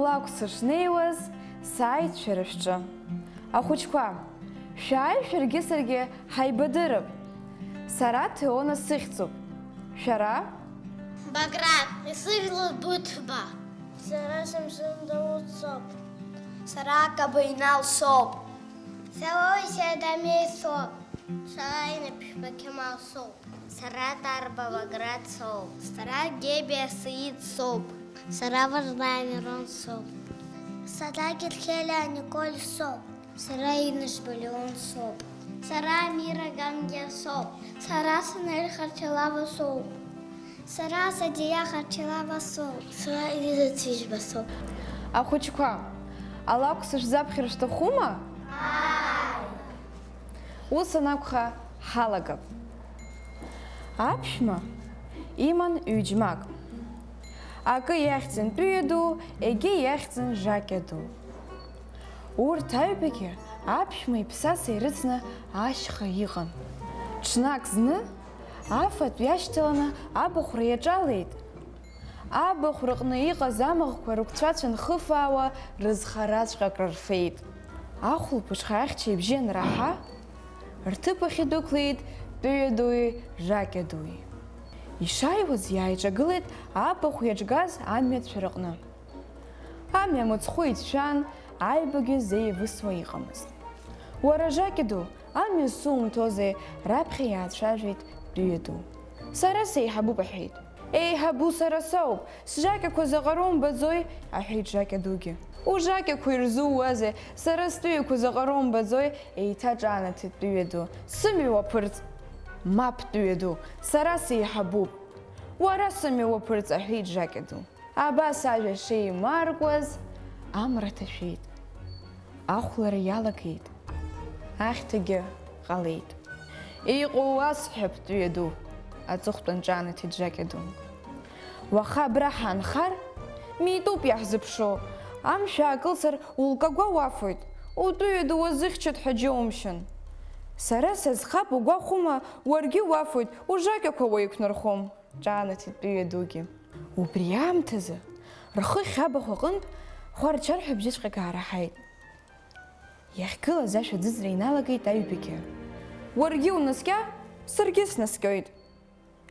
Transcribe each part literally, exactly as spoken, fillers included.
Алакә сышнеиуаз, сааит шәара шәҿы. Ахәыҷқәа, шәааи шәаргьы саргьы ҳаибадырып. Сара Теона сыхьӡуп. Шәара? Баграт, исыжәлоит Быҭәба. Сара Самсон Дауҭ соуп. Сара Кабаинал соуп. Сара Уи Сиадамеи соуп. Сара Инапшәба Кемал соуп. Сара Тарба Баграт соуп. Сара Гебиа Саид соуп. Сара Вардаиа Мирон соуп. Сара Герхелиа Николь соуп. Сара Инышба Леон соуп. Сара Амира Гангиа соуп. Сара Санель Харчалава соуп. Сара Садиа Харчалава соуп. Сара Елиза Цәыжьба соуп. Ахәыҷқәа, алакә сышәзаԥхьар шәҭахума? Ус анакәха, ҳалагап. Аԥшәма иман ҩ-џьмак. Акы иахьӡын Тәыҩа ду, егьи иахьӡын Жакьа ду. Урҭ аҩбагьы аԥшәма иԥсаса ирыцны ашьха иҟан. Ҽнак зны афатә иашьҭаланы абахәра иаҿалеит. Абахә рыҟны иҟаз амаӷқәа рыгәцәацәа нхыфаауа рызхараҵәҟьа акрырфеит. Ахәылбыҽха ахьча ибжьы анраҳа, рҭыԥ ахь идәықәлеит Тәыҩа дуи Жакьа дуи. Ишааиуаз иааиҿагылеит абахә иаҿгаз амҩацәа рыҟны. Амҩа мыцхәы иҭшәан, аҩбагьы зеивысуа иҟамызт. Уара, Жакьа ду, амҩа сумҭозеи? Раԥхьа иаацәажәеит Тәыҩа ду. Сара сеиҳабуп, аҳәеит. Еиҳабу сара соуп, сжакьақәа заҟа румбаӡои? Аҳәеит Жакьа дугьы. Ужакьақәа ирзууазеи? Сара стәыҩақәа заҟа румбаӡои? Еиҭа ҿаанаҭит Тәыҩа ду. Сымҩа уаԥырҵ! Мап, Тәыҩа ду, сара сеиҳабуп. Уара сымҩа уаԥырҵ, аҳәеит Жакьа ду. Абас ажәа шеимаркуаз, амра ҭашәеит. Ахәлара иалагеит. Ахьҭагьы ҟалеит. Иҟоу уасҳәап, Тәыҩа ду, аҵыхәтәан ҿаанаҭит Жакьа ду. Уаха абра ҳаанхар, митәуп иаҳзыԥшу, амшә аакылсыр улкагәа уафоит, утәыҩа ду уазыхьчоит ҳәа џьоумшьан. Сара сазхап, угәахәума, уаргьы уафоит, ужакьақәа уеиқәнархом, ҿаанаҭит Тәыҩа дугьы. Убри аамҭазы рхыхь абахә аҟынтә хәарчарҳәа бжьыҵәҟьак аараҳаит. Иахьгылаз ашәа ӡыӡра иналагеит аҩбагьы. Уаргьы унаскьа, саргьы снаскьоит,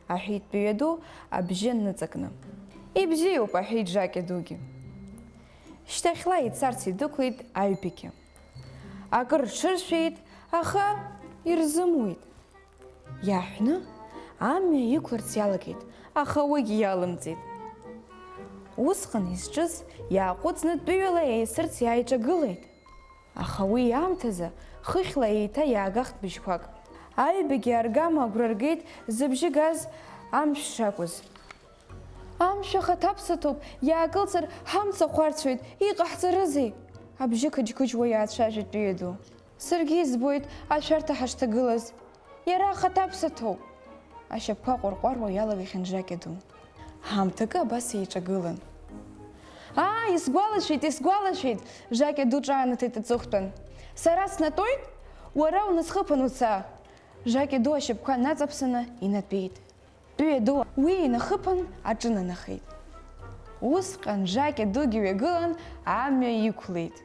аҳәеит Тәыҩа ду абжьы ныҵакны. Ибзиоуп, аҳәеит Жакьа дугьы. Шьҭахьла ицарц идәықәлеит аҩбагьы. Акыр рҽыршәеит, аха ирзымуит. Иааҳәны амҩа иқәларц иалагеит, аха уигьы иалымҵит. Усҟан изҿыз иааҟәыҵны тәыҩала еисырц иааиҿагылеит. Аха уи аамҭазы хыхьла еиҭа иаагахт быжьқәак. Аҩбагьы аргама агәра ргеит зыбжьы газ амшә шакәыз. Амшә ахаҭаԥсаҭоуп, иаакылсыр ҳамца хәарцәоит, иҟаҳҵарызеи? Абжьы қыџьқыџьуа иаацәажәеит Тәыҩа ду. Саргьы избоит ашәарҭа ҳашҭагылаз. Иара ахаҭаԥсаҭоуп. Ашьапқәа ҟәарҟәаруа иалагахьан Жакьа ду. Ҳамҭакы абас еиҿагылан. Аа, исгәалашәеит, исгәалашәеит, Жакьа ду ҿаанаҭит аҵыхәтәан. Сара снатәоит, уара унасхыԥан уца. Жакьа ду ашьапқәа наҵаԥсаны инатәеит. Тәыҩа ду уи инахыԥан аҿынанахеит. Усҟан Жакьа дугьы ҩагылан амҩа иқәлеит.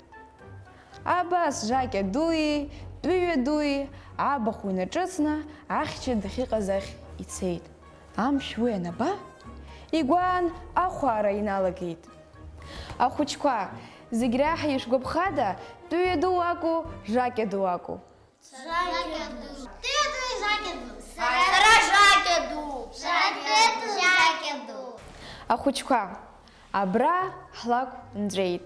Абас Жакьа дуи Тәыҩа дуи абахә инаҿыҵны ахьча дахьыҟаз ахь ицеит. Амшә уи анаба, игәаан ахәаара иналагеит. Ахәыҷқәа, зегь реиҳа ишәгәаԥхада, Тәыҩа ду акәу, Жакьа ду акәу? Жакьа ду. Тәыҩа ду, Жакьа ду. Сара Жакьа ду. Сара Тәыҩа ду, Жакьа ду. Ахәыҷқәа, абра ҳлакә нҵәеит.